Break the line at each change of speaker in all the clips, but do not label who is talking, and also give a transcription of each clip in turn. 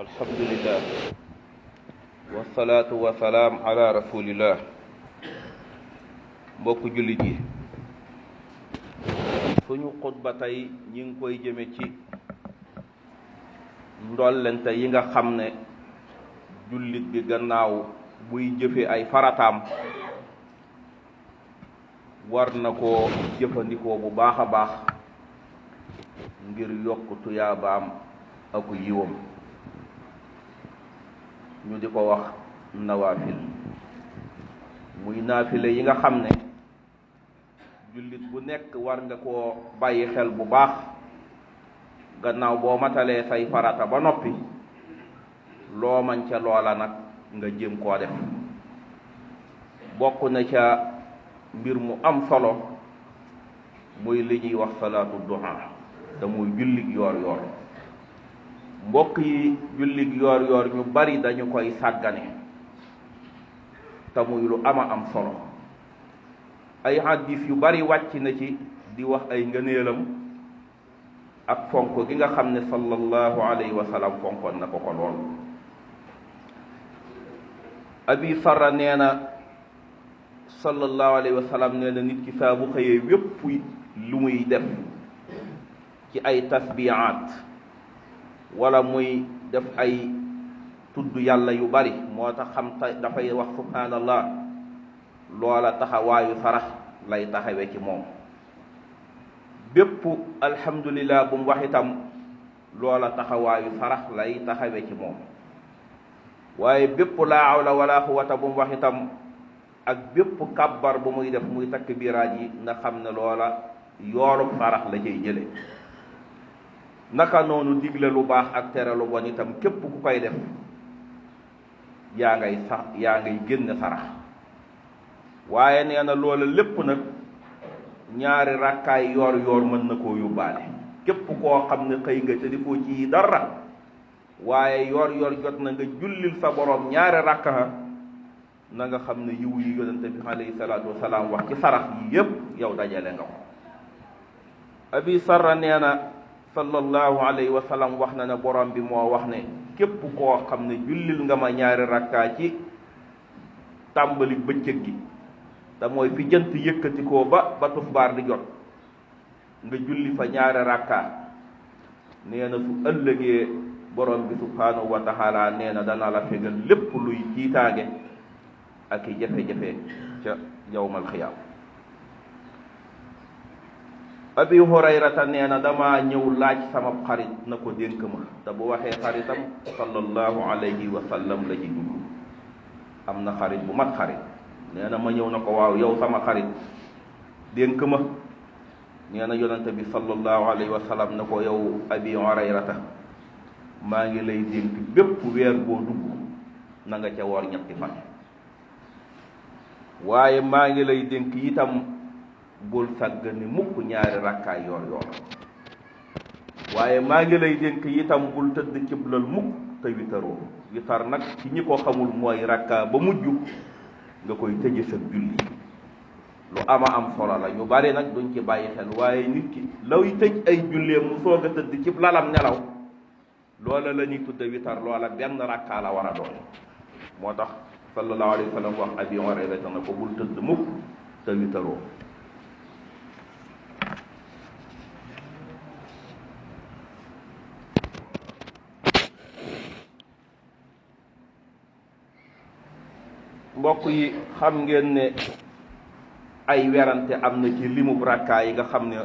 alhamdulillah wasalaatu wasalaam ala rasulillah. mbokku jullit yi, suñu xutba tey ñi ngi koy jëme ci ndollente yi nga xam ne jullit bi gannaaw buy jëfe ay farataam war na koo jëfandikoo bu baax a baax ngir yokk tuyaabaam aku yiwam. ñu di ko wax nawaafil, muy naafile yi nga xam ne jullit bu nekk war nga koo bàyyi xel bu baax gannaaw boo matalee say farata ba noppi, loo man ca loola nag nga jéem koo def. bokk na ca mbir mu am solo muy li ñuy wax salaatu duha, te muy jullig yoor yoor. mbokk yi, jullig yoor yoor ñu bari dañu koy sàggane, te muy lu ama am solo. ay hadis yu bari wàcc na ci di wax ay ngëneelam ak fonk gi nga xam ne sallallahu alayhi wa sallam fonkoon na ko ko lool. abi sarra nee na sallallahu alayhi wa sallam nee na nit ki saa bu xëyee wépp lu muy def ci ay tasbihaat wala muy def ay tudd yàlla yu bari, moo tax dafay wax subhanallah, loola taxawaayu sarax lay taxawe ci moom. bépp alhamdulillah bu mu wax itam loola taxawaayu sarax lay taxawe ci moom. waaye bépp laa hawla wala quwwata bu mu wax itam ak bépp kabbar bu muy def muy takbiraat yi, nga xam ne loola yoolub sarax la cay jële. naka noonu digle lu baax ak tere lu bon itam képp ku koy def yaa ngay génn sarax. waaye nee na loola lépp nag ñaari rakkaay yoor yoor mën na koo yóbbaale. képp koo xam ne xëy nga te defoo ci dara, waaye yoor yoor jot na nga jullil sa borom ñaari rakka, na nga xam ne yiw yi yonente bi alayhi salaatu wasalaam wax ci sarax yi yépp yow dajale nga ko. abi sarra nee na sallallahu alayhi wa sallam wax na ne borom bi moo wax ne képp koo xam ne jullil nga ma ñaari rakkaa ci tàmbali bëccëg gi, te mooy fi jant yëkkatikoo ba tusbaar di jot, nga julli fa ñaari rakkaa, nee na su ëllëgee borom bi subhanahu wa taala nee na dana la fegal lépp luy jiitaage ak i jafe-jafe ca yawmal xiyaam. abi hurayrata nee na dama ñëw laaj sama xarit na ko dénk ma, te bu waxee xaritam sallallahu alayhi wa sallam la ci jublu. am na xarit bu mat xarit, nee na ma ñëw na ko waaw yow sama xarit dénk ma. nee na yonente bi sallallahu alayhi wa sallam na ko yow abi hurayrata, maa ngi lay dénk bépp weer boo dugg na nga ca woor 3 fan. waaye maa ngi lay dénk itam bul sàggane mukk ñaari rakkaay yoor yoor. waaye maa ngi lay dénk itam bul tëdd ciblal mukk te witaroo. witar nag ci ñi ko xamul mooy rakkaa ba mujj nga koy tëje sa julli. lu ama am solo la, ñu bari nag duñ ci bàyyi xel. waaye nit ki lay tëj ay jullee mu soog a tëdd cib lalam nelaw, loola la ñuy tudde witar, loola benn rakkaa la war a doon. moo tax sallallahu alayhi wa sallam wax abi hurayrata na ko bul tëdd mukk te witaroo. mbokk yi, xam ngeen ne ay werante am na ci limub rakkaa yi nga xam ne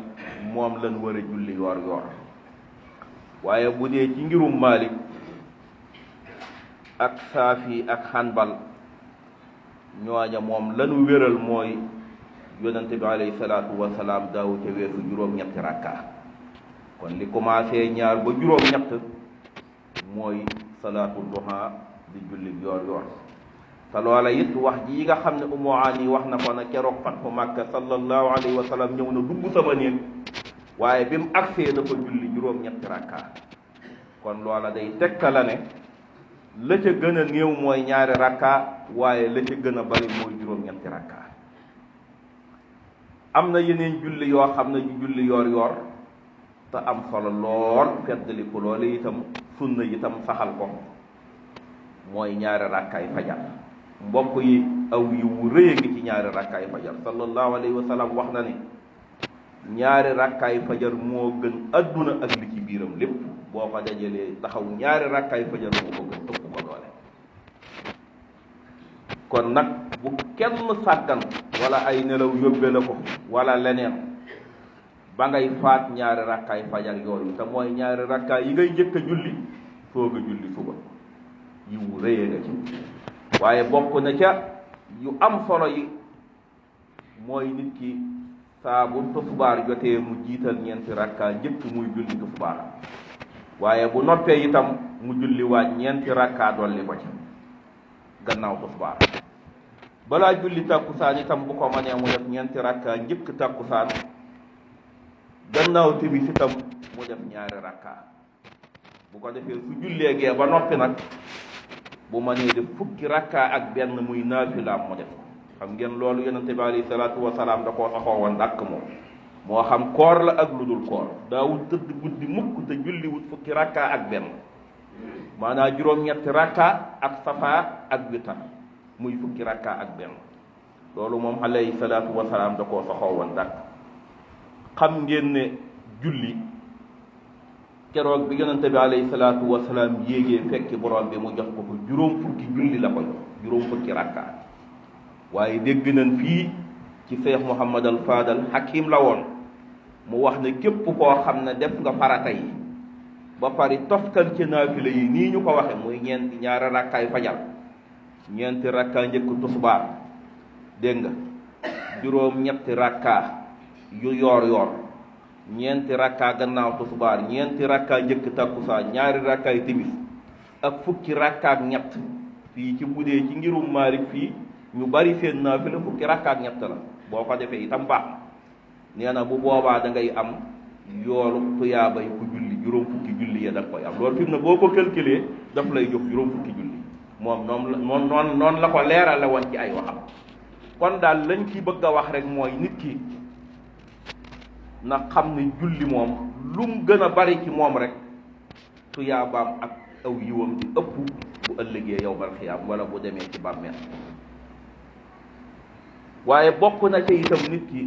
moom lañ war a julli yoor yoor. waaye bu dee ci ngirum Maalik ak Saafi ak Hanbal, ñooña moom lanu wéral mooy yonente bi alayhi salaatu wasalaam daawu ca weesu 7 rakkaa. kon li commencé 2 ba 7 mooy salaatu duha di julli yoor yoor. te loola it wax ji yi nga xam ne Ummu Ani wax na ko na keroog Fathu Makka sallallahu alayhi wa sallam ñëw na dugg sama néeg, waaye bi mu agsee dafa julli 7 rakkaa. kon loola day tekkala ne la ca gën a néew mooy 2 rakkaa, waaye la ca gën a bari mooy 7 rakkaa. am na yeneen julli yoo xam ne ñu julli yoor yoor te am solo lool feddali ko loolu itam sunna itam saxal ko mooy ñaari rakkaay fajar. mbokk yi aw yu rëy ngi ci ñaari rakkaay fajar. sallallahu alayhi wa sallam wax na ni ñaari rakkaay fajar moo gën adduna ak li ci biiram lépp. boo ko dajalee taxaw ñaari rakkaay fajar moo ko gën ëpp ko doole. kon nag bu kenn sàggan wala ay nelaw yóbbe la ko wala leneen ba ngay faat ñaari rakkaay fajar yooyu te mooy ñaari rakkaay yi ngay njëkk a julli soog a julli suba yi wu rëyee nga ci. waaye bokk na ca yu am solo yi mooy nit ki saa bu tisbaar jotee mu jiital ñeenti rakkaa njëkk muy julli tisbaar. waaye bu noppee itam mu julli waat ñeenti rakkaa dolli ko ci gannaaw tisbaar. balaa julli tàkkusaan itam bu ko mënee mu def ñeenti rakkaa njëkk tàkkusaan. gannaaw timis itam mu def ñaari rakkaa. bu ko defee su jullee gee ba noppi nag bu mënee def fukki rakkaa ak benn muy naafilaam mu def ko. xam ngeen loolu yonente bi alayhi salaatu wasalaam da koo saxoo woon dàkk moom. moo xam koor la ak lu dul koor daawul tëdd guddi mukk te julliwut fukki rakkaa ak benn maanaam juróom-ñetti rakkaa ak safaa ak witar muy fukki rakkaa ak benn. loolu moom alayhi salaatu wasalaam da koo saxoo woon dàkk. xam ngeen ne julli keroog bi yonente bi alayhi salaatu wasalaam yéegee fekki borom bi mu jox ko juróom fukki julli la ko jox juróom fukki rakkaa. waaye dégg nañ fii ci Cheikh Mouhamad al Fadal Hakim la woon mu wax ne képp koo xam ne def nga farata yi ba pare toftal ci naafila yi nii ñu ko waxe muy ñaari rakkaay fajar ñeenti rakkaa njëkk tusbaar dégg nga juróom ñetti rakkaa yu yoor ñeenti rakkaa gannaaw tusbaar ñeenti rakkaa njëkk takkusaan ñaari rakkaay timis ak fukki rakkaa ak ñett fii ci budee ci ngirum Maalik fii ñu bari seen naafila fukki rakkaa ak ñett la. boo ko defee itam baax na nee na bu boobaa da ngay am yoolu tuyaabay ku julli juróom fukki julli ya da nga koy am. loolu fi mu ne boo ko calculé daf lay jox juróom fukki julli moom noonu la ko leerale woon ci ay waxam. kon daal lañ ci bëgg a wax rek mooy nit ki na xam ne julli moom lu mu gën a bari ci moom rek tuyaabaam ak aw yiwam di ëpp bu ëllëgee yawmal xiyaam wala bu demee ci bàmmeel. waaye bokk na ca itam nit ki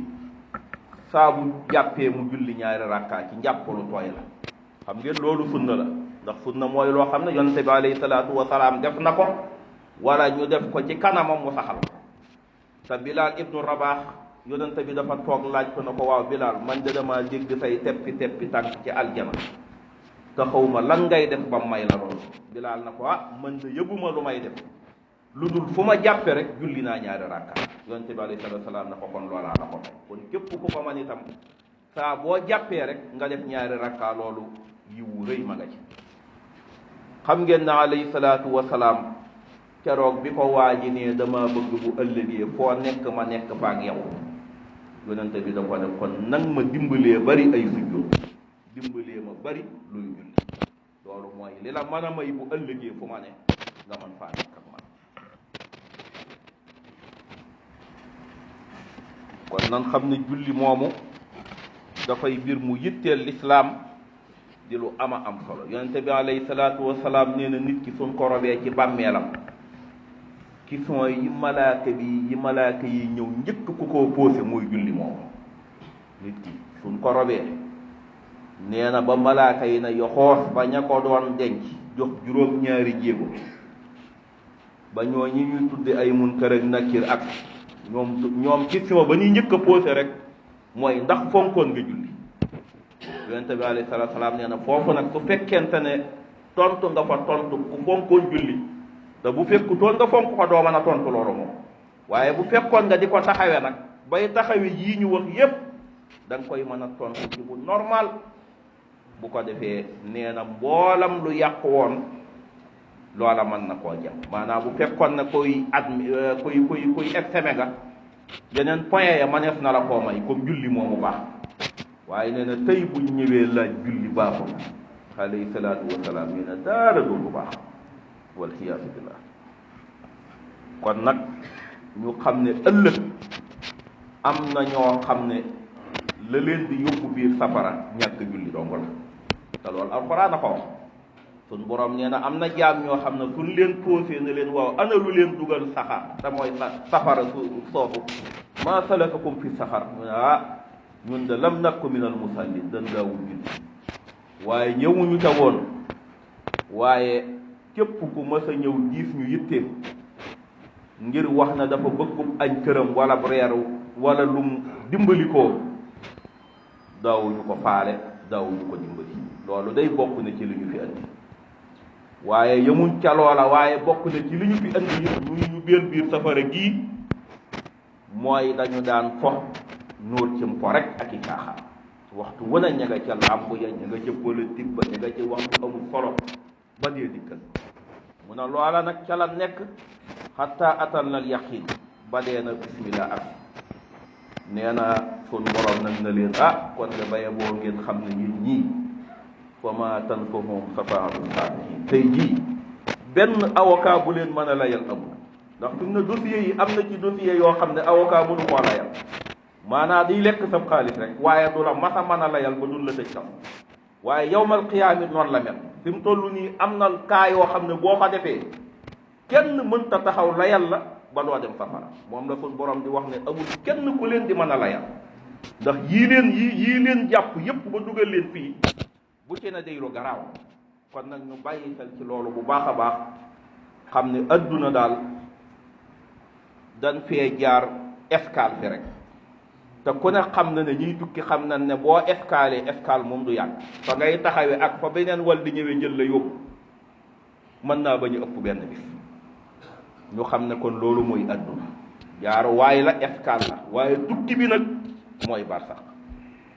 saa bu jàppee mu julli ñaari rakkaa ci njàppalu tooy la. xam ngeen loolu sunna la ndax sunna mooy loo xam ne yonente bi alayhi salaatu wasalaam def na ko wala ñu def ko ci kanamam mu saxal ko. te Bilaal ibnu Rabaax yonente bi dafa toog laaj ko na ko waaw Bilaal man de dama dégg say teppi tànk ci aljana te xawma lan ngay def ba may la loolu. Bilaal na ko man de yëguma lu may def lu dul fu ma jàppe rek julli naa ñaari rakkaa. yonente bi alayhi salaatu wasalaam na ko kon loolaa la ko may. kon képp ku ko man itam saa boo jàppee rek nga def ñaari rakkaa loolu yiwu rëy ma nga ci. xam ngeen ne alayhi salaatu wasalaam keroog bi ko waaji ne dama bëgg bu ëllëgee foo nekk ma nekk fa ak yow yonente bi da ko def kon nag ma dimbalee bari ay sujjóot dimbalee ma bari luy julli. loolu mooy li la mën a may bu ëllëgee fu ma ne nga mën faa nekk ak man. kon nan xam ne julli moomu dafay mbir mu yitteel lislaam di lu ama am solo. yonente bi alayhi salaatu wasalaam nee na nit ki suñ ko robee ci bàmmeelam question yi malaaka yi ñëw njëkk ku koo posé muy julli moomu. nit ki suñ ko robee nee na ba malaaka yi na yoxoos ba ña ko doon denc jox juróom-ñaari jéego ba ñoo ñi ñuy tudde ay munkar ak nakir ak ñoom question ba ñuy njëkk a posé rek mooy ndax fonkoon nga julli. yonente bi alayhi salaatu salaam nee na foofu nag su fekkente ne tontu nga fa tontu ku fonkoon julli te bu fekkutoon nga fonk ko doo mën a tontu loolu moom. waaye bu fekkoon nga di ko taxawee nag bay taxawe yii ñu wax yépp da nga koy mën a tontu ci bu normal. bu ko defee nee na mboolam lu yàq woon loola mën na koo jëm. maanaam bu fekkoon ne kuy exteme nga yeneen point ya manees na la koo may comme julli moomu baax. waaye nee na tey buñ ñëwee laaj julli baaxul alayhi salaatu wasalaam nee na daara du lu baax wal iyaasu billah. kon nag ñu xam ne ëllëg am na ñoo xam ne la leen di yóbbu biir safara ñàkk julli dong la te loolu alxuraan a ko wax sun borom nee na am na jaam ñoo xam ne suñ leen posé na leen waaw ana lu leen dugal saxaar te mooy safara soofu maa salakakum fi saxar mu ne ñun de lam nakku minal musallin dan daawul julli waaye ñëwuñu ca woon waaye képp ku mës a ñëw diis ñu yitteem ngir wax na dafa bëggub añ këram wala reer wala lum dimbali ko daawuñu ko faale daawuñu ko dimbali loolu day bokk na ci li ñu fi andi waaye yemuñ ca loola waaye bokk na ci li ñu fi andi ñu biir safara gii mooy dañu daan fo nóor cim po rek ak i caaxaan waxtu wan a ña nga ca làmb ya ña nga ca politique ba ña nga ca waxtu amul solo ba dee dikkal mu ne loola nag ca la nekk xatta atal na yaqin ba dee na bismillah ak nee na sun borom nag na leen kon de baye boo ngeen xam ne ñun ñii fa ma tanfahum safaatu saalihin tey jii benn avocat bu leen mën a layal amul ndax fi mu ne dossiers yi am na ci dossier yoo xam ne avocat mënu koo layal maanaam di lekk sab xaalis rek waaye du la masa mën a layal ba dul la tëj kam waaye yawmal qiyaama noonu la mel fi mu toll nii am na kaa yoo xam ne boo ko defee kenn mënta taxaw layal la ba doo dem safara moom la suñ borom di wax ne amul kenn ku leen di mën a layal ndax yii leen jàpp yépp ba dugal leen fii bu ci na day lu garaaw kon nag ñu bàyyi xel ci loolu bu baax a baax xam ne adduna daal dañ fee jaar escale fi rek te ku ne xam na ne ñuy tukki xam na ne boo escale moom du yàgg fa ngay taxawee ak fa beneen wal di ñëwee jël la yóbbu mën naa bañ a ëpp benn bis ñu xam ne kon loolu mooy adduna jaaru waaye la escale la waaye tukki bi nag mooy barsax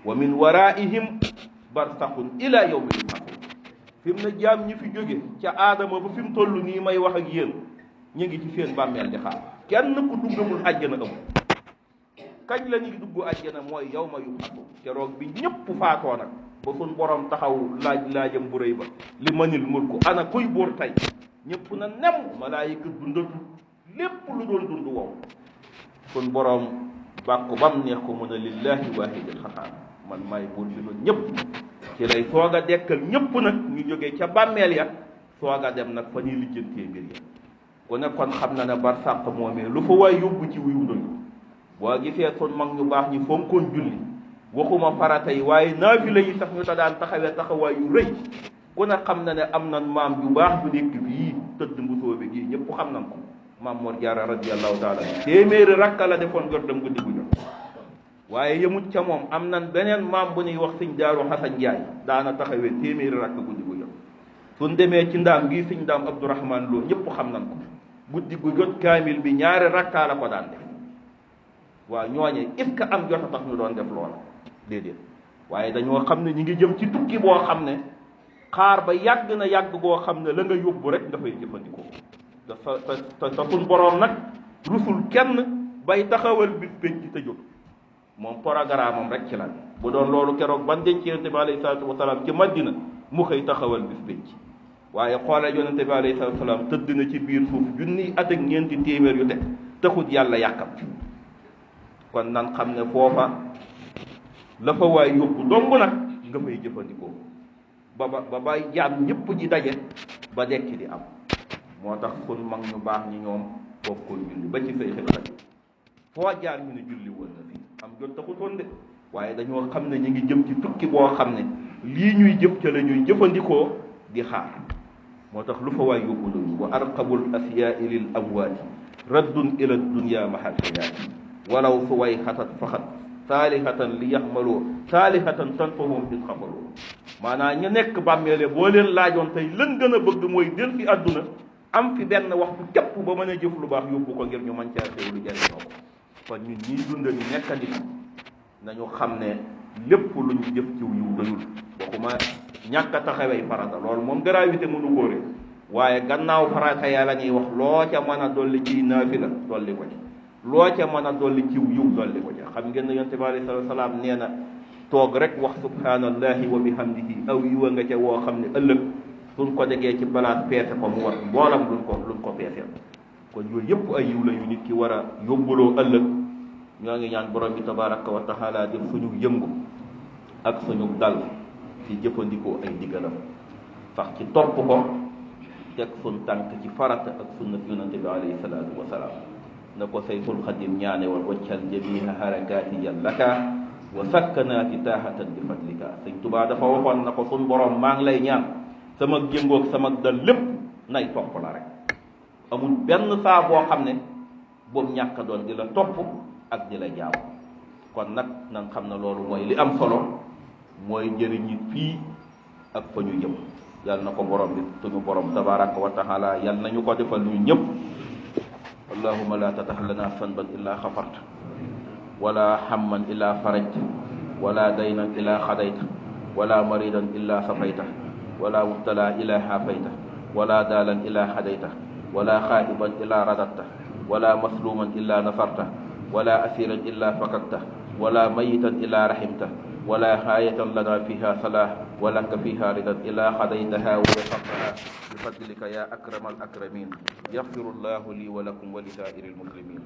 wa min waraihim barsaxun ila yawmi yub'athun fi mu ne jaam ñi fi jóge ca aadama ba fi mu toll nii may wax ak yéen ñu ngi ci seen bàmmeel di xaar kenn ku duggamul àjjana amul kañ la ñuy dugg àjjana mooy yawma yub'athun keroog bi ñëpp faatoo nag ba suñ borom taxaw laajam bu rëy ba li manil mulku ana kuy buur tey ñëpp na nem malaayika dundatu lépp lu doon dund wow suñ borom bàkku bam neex ko mun a lillahi waahidil xaxaar man maay buur bi doon ñëpp ci lay soog a dekkal ñëpp nag ñu jógee ca bàmmeel ya soog a dem nag fa ñuy lijjantee mbir ya ku ne kon xam na ne barsàq moomee lu fa waay yóbbu ci wiw doyu boo gisee sun mag ñu baax ñi fonkoon julli waxuma farata yi waaye naafila yi sax ñu ta daan taxawee taxawaay yu rëy ku ne xam na ne am na maam ju baax bu nekk fii tëdd mbusoobe gii ñëpp xam nañ ko maam Mor Jaara radiyallahu taala téeméeri rakka la defoon gordam guddi gu jot waaye yemut ca moom am nan beneen maam bu ñuy wax sëñ Daaru Xasan Njaay daana taxawee téeméeri rakka guddi gu jot suñ demee ci ndaam gii sëñ ndaam Abdourahman Lo ñëpp xam nañ ko guddi gu jot kaamil bi ñaari rakkaa la ko daan def waaw ñooñe est-ce que am jot a tax ñu doon def loola déedéet waaye dañoo xam ne ñi ngi jëm ci tukki boo xam ne xaar ba yàgg na yàgg goo xam ne la nga yóbbu rek nga fay jëfandikoo te suñ boroom nag rusul kenn bay taxawal bis pénc te jóg moom programme am rek ci la bu doon loolu keroog ban denc yonente bi alayhi salaatu wasalaam ci Madina mu xëy taxawal bis pénc waaye xoole yonente bi alayhi salaatu wasalaam tëdd na ci biir suuf junni at ak ñeenti téeméer yu teg taxut yàlla yàkkam kon nan xam ne foofa la fa waay yóbbu dong nag nga fay jëfandikoo ba bay jaam ñëpp ji daje ba dekki di am moo tax kon mag ñu baax ñi ñoom bokkoon julli ba ci say xel foo jaar ñu ne julli woon na fi am jot taxutoon de waaye dañoo xam ne ñu ngi jëm ci tukki boo xam ne lii ñuy jëf ca la ñuy jëfandikoo di xaar moo tax lu fa waay yóbbu loolu wa arqabul asyaai lil amwaati raddun ila dunya mahal xayaati walaw su way xatat faxat saalihatan li yaxmaloo saalihatan tanfahum bis xamaloo maanaam ñu nekk bàmmeele boo leen laajoon tey lan gën a bëgg mooy del fi àdduna am fi benn waxtu képp ba mën a jëf lu baax yóbbu ko ngir ñu mën caa xew lu jariñoo ko kon ñun ñiy dund ñu nekkandi nañu xam ne lépp lu ñu jëf ciw yiw doyul waxuma ñàkk a taxawee farata loolu moom gravité mënu kóore waaye gannaaw farata ya la ñuy wax loo ca mën a dolli ciy naafila dolli ko ci loo ca mën a dolli ciw yiw dolli ko ci xam ngeen ne yonte bi alayhi salaatu salaam nee na toog rek wax subhanallahi wa bihamdihi aw yiwa nga ca woo xam ne ëllëg suñ ko degee ci balaas peese ko mu war mboolam luñ ko peeseel kon yooyu yëpp ay yiw la yu nit ki war a yóbbuloo ëllëg ñoo ngi ñaan borom bi tabaraka wa taala def suñu yëngu ak suñu dal ci jëfandikoo ay digalam sax ci topp ko teg sun tànk ci farata ak sunna yonante bi alayhi salaatu wa salaam na ko sayxul xadim ñaane woon waccal jamiha harakaati yallaka wa sakkanaati taahatan bi fadlika sëñ Tuubaa dafa waxoon na ko sun borom maa ngi lay ñaan sama jëngoog sama dal lépp nay topp la rek amul benn saa boo xam ne boobu ñàkk doon di la topp ak di la jaamu kon nag nan xam na loolu mooy li am solo mooy njëriñi fii ak fa ñu jëm yal na ko borom bi suñu borom tabaraka wa taala yal nañu ko defal ñu ñëpp allahumma la tatah lana sanban illa xafarta wala hamman illa farajta wala daynan illa xadayta wala maridan illa safayta wala mubtala illa xaafayta wala daalan illa hadayta wala xaa'iban illa radatta wala masluman illa nasarta wala asiran illa fakakta wala mayitan illa rahimta wala haayatan lana fiha salah walaka fiha ridan illa qadaytaha wa yasartaha bifadlika ya akrama al akramin yaghfiru llahu li wa lakum wa li saa'iri al muslimin